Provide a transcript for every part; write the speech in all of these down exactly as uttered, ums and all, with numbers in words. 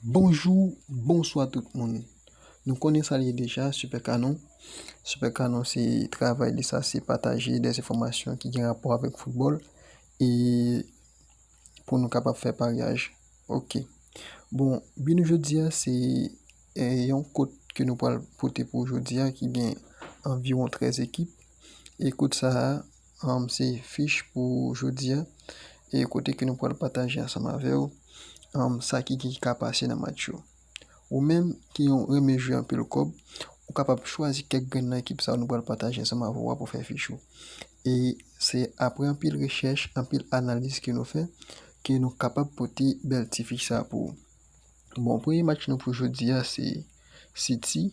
Bonjou, bonswa tout moun. Nou konnen sa l ye deja, Super Canon. Super Canon se travay li sa, se pataje de enfòmasyon ki gen rapò avèk foutbòl e pou nou kapab fè paryaj. Ok. Bon, bi nou jodi a se eh, yon kot ke nou pral pote pou jodi a ki gen anviwon trèz ekip. E kot sa a, um, se fich pou jodi a. E kote ke nou pral pataje ansanm avè w, um, sa ki, ki ka pase nan match yo. Ou menm ki yon renmen jwe anpil kòb, ou kapab chwazi kèk grenn nan ekip sa yo nou pral pataje ansanm avè w a pou fè fich ou. E se apre anpil rechèch, anpil analiz ke nou fè, ke nou kapab pote bèl ti fich sa a pou ou. Bon, premye match nou pou jodi a se City.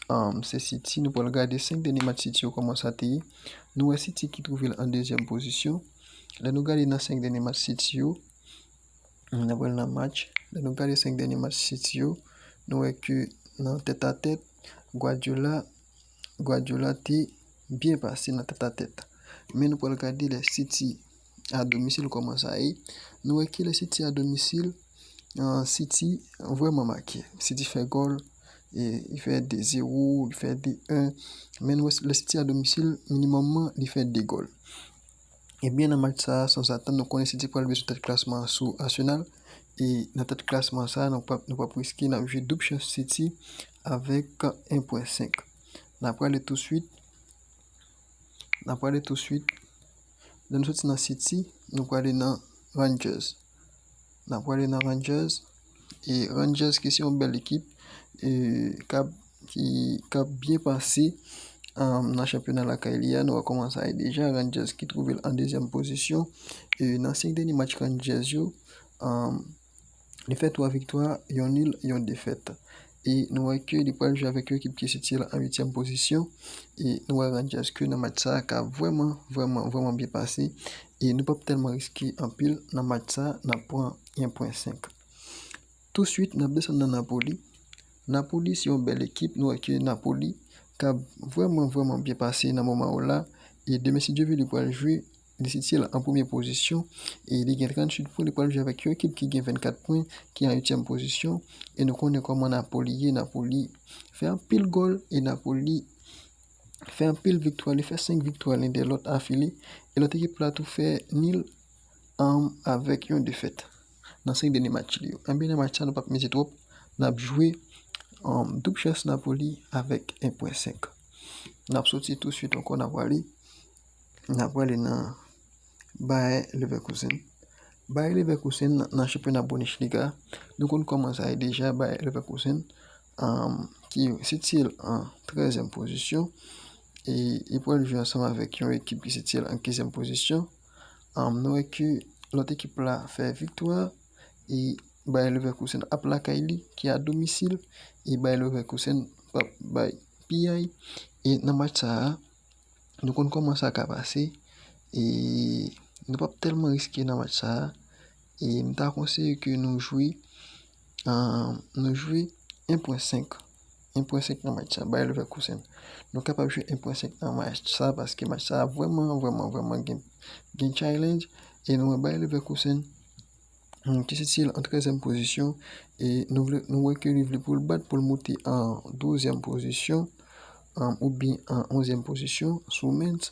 Um, se City, nou pral gade senk dènye match City yo kòman sa te ye. Nou wè City ki twouve l an dezyèm pozisyon. Lè nou gade nan senk dènye match City yo, n ap pral nan match. Lè nou gade senk dènye match City yo, nou wè ke nan tèt a tèt, Guardiola, Guardiola te byen pase nan tèt a tèt. Men nou pral gade lè City a domisil kòman sa ye. Nou wè ke lè City a domisil, ah, City vrèman make. City fè gòl, e li fè de zewo, li fè de en. Men nou wè lè City a domisil, minimòmman, li fè de gòl. Ebyen, nan match sa a, sanzatann, nou konnen City pral bezwen tèt klasman an sou Arsenal. E nan tèt klasman sa a, nou p ap, nou p ap riske, n ap jwe doub chans City avèk en pwen senk. N ap prale touswit. N ap prale touswit. Lè nou soti nan City, nou prale nan Rangers. N ap prale nan Rangers. E Rangers ki se yon bèl ekip, e k ap, ki, k ap byen pase, um, nan chanpyona lakay li a. Nou wè kòman sa ye deja. Rangers ki twouve l an dezyèm pozisyon. E nan senk dènye match Rangers yo, um, li fè twa viktwa, yon nil, yon defèt. E nou wè ke li pral jwe avèk yon ekip ki sitiye l an uityèm pozisyon. E nou wè Rangers ke nan match sa a ka vrèman, vrèman, vrèman byen pase. E nou p ap tèlman riske anpil nan match sa a, n ap pran en pwen senk. Touswit, n ap desann nan Napoli. Napoli se yon bèl ekip. Nou wè ke Napoli ka vrèman, vrèman byen pase nan moman yo la. E demen, si Dye vle, li pral jwe, li sitiye l an premye pozisyon. E li gen tranntuit pwen, li pral jwe avèk yon ekip ki gen vennkat pwen, ki an uityèm pozisyon. E nou konnen kòman Napoli ye. Napoli fè anpil gòl e Napoli fè anpil viktwa. Li fè senk viktwa len de lòt afile. E lòt ekip la tou fè nil, um, avèk yon defèt nan senk dènye match li yo. Ebyen, nan match sa, nou p ap mize twòp. N ap jwe, um, doub chans Napoli avèk en pwen senk. N ap soti touswit ankò, n ap prale. N ap prale nan Bayer Leverkusen. Bayer Leverkusen nan, nan chanpyona Bundesliga, nou konn kòman sa ye deja. Bayer Leverkusen, um, ki sitiye l an trèzyèm pozisyon, e li pral jwe ansanm avèk yon ekip ki sitiye l an kenzèm pozisyon. Um, nou wè ke lòt ekip la fè viktwa, e Bayer Leverkusen ap lakay li, ki a domisil, e Bayer Leverkusen p ap bay piyay. E nan match sa a, nou konn kòman sa ka pase, e nou p ap tèlman riske nan match sa a. E m ta konseye ke nou jwe, ah, nou jwe en pwen senk. En pwen senk nan match sa, Bayer Leverkusen. Nou kapab jwe en pwen senk nan match sa, paske match sa vrèman, vrèman, vrèman gen, gen challenge. E nou wè Bayer Leverkusen, hmm, ki sitiye l an trèzyèm pozisyon. E nou vle, nou wè ke li vle pou l bat, pou l moute an douzyèm pozisyon, um, oubyen an onzyèm pozisyon sou Mainz.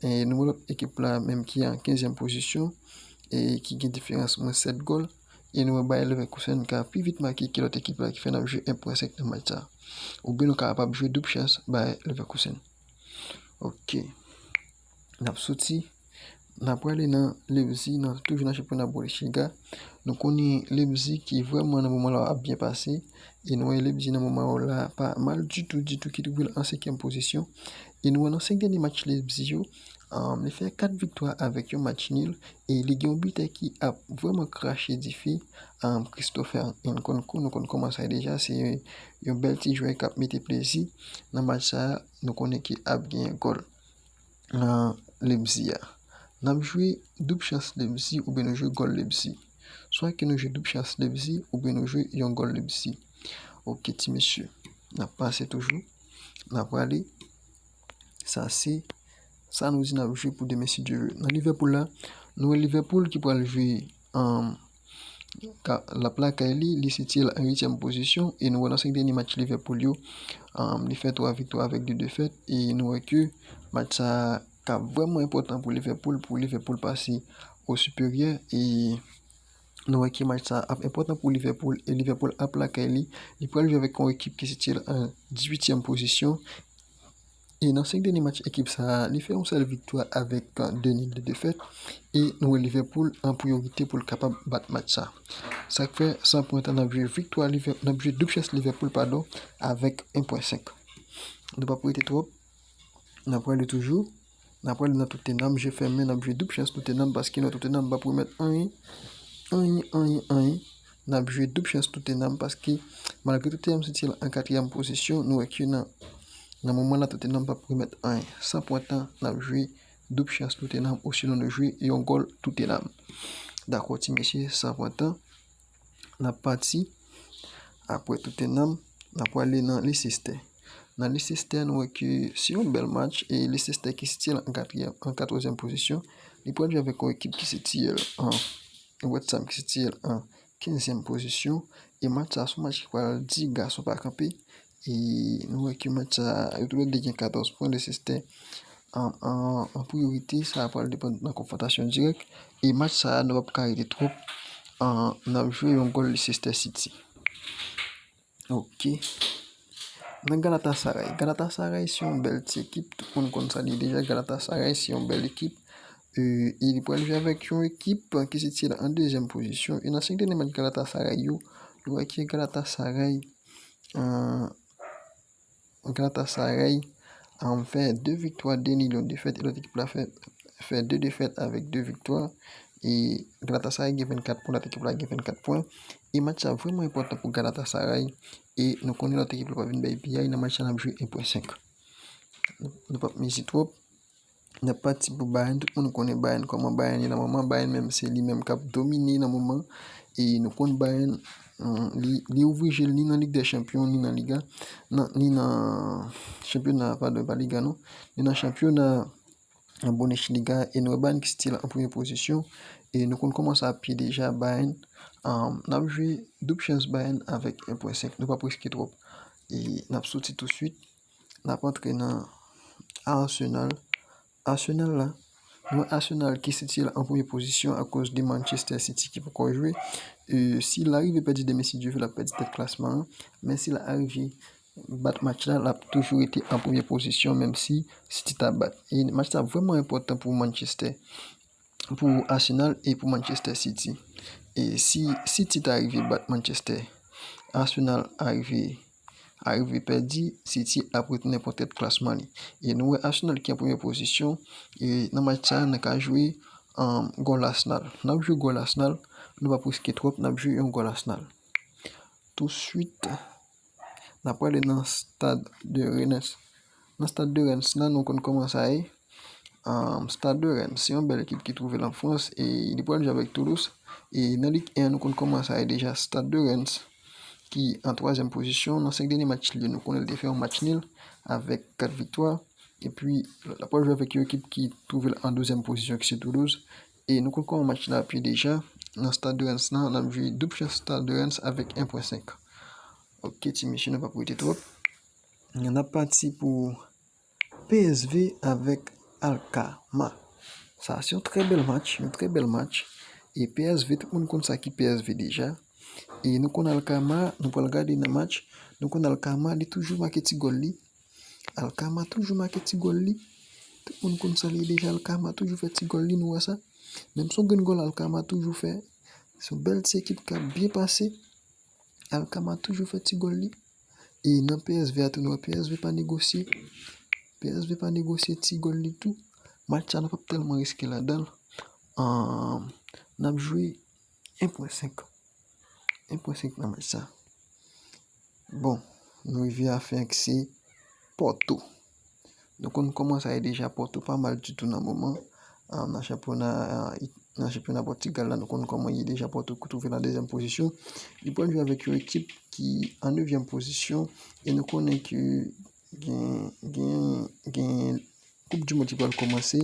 E nou wè lòt ekip la menm ki an kenzèm pozisyon e ki gen diferans mwens sèt gòl. E nou wè Bayer Leverkusen ka pi vit make ke lòt ekip la, ki fè n ap jwe en pwen senk nan match sa. Oubyen nou kapab jwe doub chans Bayer Leverkusen. Ok. N ap soti, n ap prale nan Leipzig, nan, toujou nan chanpyona Bundesliga. Nou konnen Leipzig ki vrèman nan moman la ap byen pase. E nou wè Leipzig nan moman yo la pa mal ditou, ditou, ki twouve l an senkyèm pozisyon. E nou wè nan senk dènye match Leipzig yo, um, li fè kat viktwa avèk yon match nil. E li gen yon bitè ki ap vrèman krache dife, um, Christopher Nkunku. Nou konn kòman sa ye deja, se yon bèl ti jwè k ap mete plezi. Nan match sa a, nou konnen ke ap gen gòl nan Leipzig a. N ap jwe doub chans Leipzig oubyen nou jwe gòl Leipzig. Swa ke nou jwe doub chans Leipzig oubyen nou jwe yon gòl Leipzig. Ok, ti mesye. N ap pase toujou. N ap prale. Sa se sa nou di n ap jwe pou demen, si Dye vle. Nan Liverpool la, nou wè Liverpool ki pral jwe, um, l ap lakay li, li sitiye l an uityèm pozisyon, e nou wè nan senk dènye match Liverpool yo, um, li fè twa viktwa avèk de defèt, e nou wè ke match sa ka vrèman enpòtan pou Liverpool, pou Liverpool pase o siperyè, e nou wè ke match sa ap enpòtan pou Liverpool, e Liverpool ap lakay li, li pral jwe avèk yon ekip ki sitiye l an dizuityèm pozisyon, E nan senk dènye match ekip sa a, li fè yon sèl viktwa avèk de nil, de defèt. E nou wè Liverpool an priyorite pou l kapab bat match sa. Sa k fè san pwen tan n ap jwe viktwa Liver-, n ap jwe doub chans Liverpool, padon, avèk en pwen senk. Nou p ap rete twòp. N ap pral toujou. N ap pral nan Tottenham, je fèmen, n ap jwe doub chans Tottenham paske nou Tottenham p ap remèt anyen. Anyen, anyen, anyen. N ap jwe doub chans Tottenham paske malgre Tottenham sitiye l an katriyèm pozisyon, nou wè ke nan, nan moman la Tottenham p ap remèt anyen. San pwen tan, n ap jwe doub chans Tottenham, osinon nou jwe yon gòl Tottenham. Dakò, ti mesye, san pwen tan, n ap pati. Apre Tottenham, n ap prale nan Leicester. Nan Leicester, nou wè ke se yon bèl match, e Leicester ki sitiye l an katriyèm, an katòzèm pozisyon. Li pral jwe avèk yon ekip ki sitiye l an West Ham ki sitiye l an kenzyèm pozisyon. E match sa, se yon match ki pral di gason pa kanpe. E nou wè ke match sa, yo toulède gen katòz pwen, Leicester an, an, an priyorite, sa pral depann nan konfwontasyon dirèk. E match sa, nou p ap ka rete twòp, an, n ap jwe yon gòl Leicester City. Ok. Nan Galatasaray. Galatasaray se yon bèl ti ekip. Tout moun konn sa li deja. Galatasaray se yon bèl ekip. E, e li pral jwe avèk yon ekip ki sitiye l an dezyèm pozisyon. E nan senk dènye match Galatasaray yo, nou wè ke Galatasaray, euh, Galatasaray, um, fè de viktwa, de nil, yon defèt. E lòt ekip la fè, fè de defèt avèk de viktwa. E Galatasaray gen vennkat pwen, lòt ekip la gen vennkat pwen. E match sa vrèman enpòtan pou Galatasaray. E nou konnen lòt ekip la pa vin bay piyay nan match sa, n ap jwe en pwen senk. Nou p ap mize twòp. N ap pati pou Bayern. Tout moun konnen Bayern, kòman Bayern ye nan moman. Bayern menm, se li menm k ap domine nan moman. E nou konn Bayern, hmm, li, li ouvri je l ni nan Lig dè Chanpyon, ni nan Liga. Nan, ni nan chanpyona, padon, pa Liga non. Ni nan chanpyona Bundesliga, e nou wè Bayern ki sitiye l an premye pozisyon. E nou konn kòman sa ap ye deja, Bayern. Um, n ap jwe doub chans Bayern avèk en pwen senk. Nou p ap riske twòp. E n ap soti tousuit. N ap antre nan Arsenal. Arsenal la, nou wè Arsenal ki sitiye l an premye pozisyon akoz de Manchester City ki poko jwe. E si l arive pèdi demen, si Dye vle, l ap pèdi tèt klasman an. Men si l arive bat match la, l ap toujou rete an premye pozisyon, menm si City ta bat. E match la vrèman enpòtan pou Manchester, pou Arsenal e pou Manchester City. E si City ta rive bat Manchester, Arsenal arive, arive pèdi, City ap retounen pran tèt klasman li. E nou wè Arsenal ki an premye pozisyon, e nan match sa, n ka jwe, um, gòl Arsenal. N ap jwe gòl Arsenal, nou p ap riske twòp, n ap jwe yon gòl Arsenal. Tousuit, n ap prale nan Stade de Reims. Nan Stade de Reims la, nou konn kòman sa ye. Um, Stade de Reims, se yon bèl ekip ki twouve l an Frans e li pral jwe avèk Toulouse. E nan Lig en an, nou konn kòman sa ye deja. Stade de Reims, ki an twazyèm pozisyon, nan senk dènye match li yo, nou konnen l te fè yon match nil avèk kat viktwa. Epi, l ap pral jwe avèk yon ekip ki twouve l an douzèm pozisyon, ki se Toulouse. E nou konn kòman match la ap ye deja. Nan Stade de Reims la, n ap jwe doub chans Stade de Reims avèk en pwen senk. Ok, ti mesye, nou p ap rete twòp. N ap pati pou P S V avèk Alkmaar. Sa, se yon trè bèl match, yon trè bèl match. E P S V, tout moun konn sa ki P S V deja. E nou konn Alkmaar, nou pral gade nan match. Nou konn Alkmaar, li toujou make ti gòl li. Alkmaar toujou make ti gòl li. Tout moun konn sa li deja, Alkmaar toujou fè ti gòl li, nou wè sa. Menm si yon grenn gòl Alkmaar toujou fè. Se yon bèl ti ekip k ap byen pase. Alkmaar toujou fè ti gòl li. E nan P S V a tou, nou wè P S V pa negosye. P S V pa negosye ti gòl li tou. Match sa, nou p ap tèlman riske ladan l. Ahn, n ap jwe en pwen senk. En pwen senk nan match sa. Bon, nou rive a fen ak se Porto. Nou konn kòman sa ye deja, Porto pa mal ditou nan moman. Ah, nan chanpyona, nan chanpyona Pòtigal la, nou konn kòman ye deja, Porto ki twouve l an dezyèm pozisyon. Li pral jwe avèk yon ekip ki an nevyèm pozisyon. E nou konnen ke gen, gen, gen Koup di Mond ki pral kòmanse.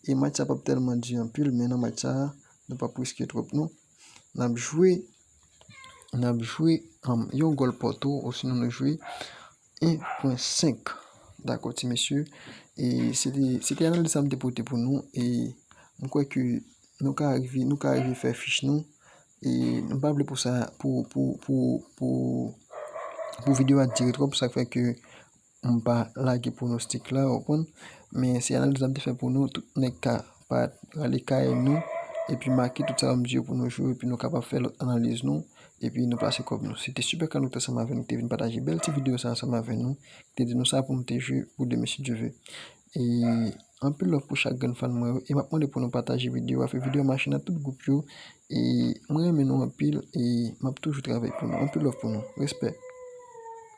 E match sa p ap tèlman di anpil, men nan match sa, nou p ap riske twòp non. N ap jwe n ap jwe, um, yon gòl pòto, osinon nou jwe en pwen senk. Dakò, ti mesye. E se te, se te analiz sa m te pote pou nou. E m kwè ke nou ka rive, nou ka rive fè fich nou. E m pa vle pou sa, pou, pou, pou, pou, pou videyo a dire twòp, sa k fè ke m pa lage pwonostik la, w konprann? Men se analiz la m te fè pou nou, tout nèg ka pa rale kay nou, epi make tout sa yo m di yo pou nou jwe, epi nou kapab fè lòt analiz nou, epi nou plase kòb nou. Se te Super Carlito ansanm avè nou ki te vin pataje bèl ti videyo sa ansanm avè nou, ki te di nou sa pou nou te jwe pou demen si Dye ve. E anpil love pou chak grenn fan mwen yo, e m ap mande pou nou pataje videyo a, fè videyo a mache nan tout gwoup yo, e mwen renmen nou anpil, e m ap toujou travay pou nou. Anpil love pou nou. Respè.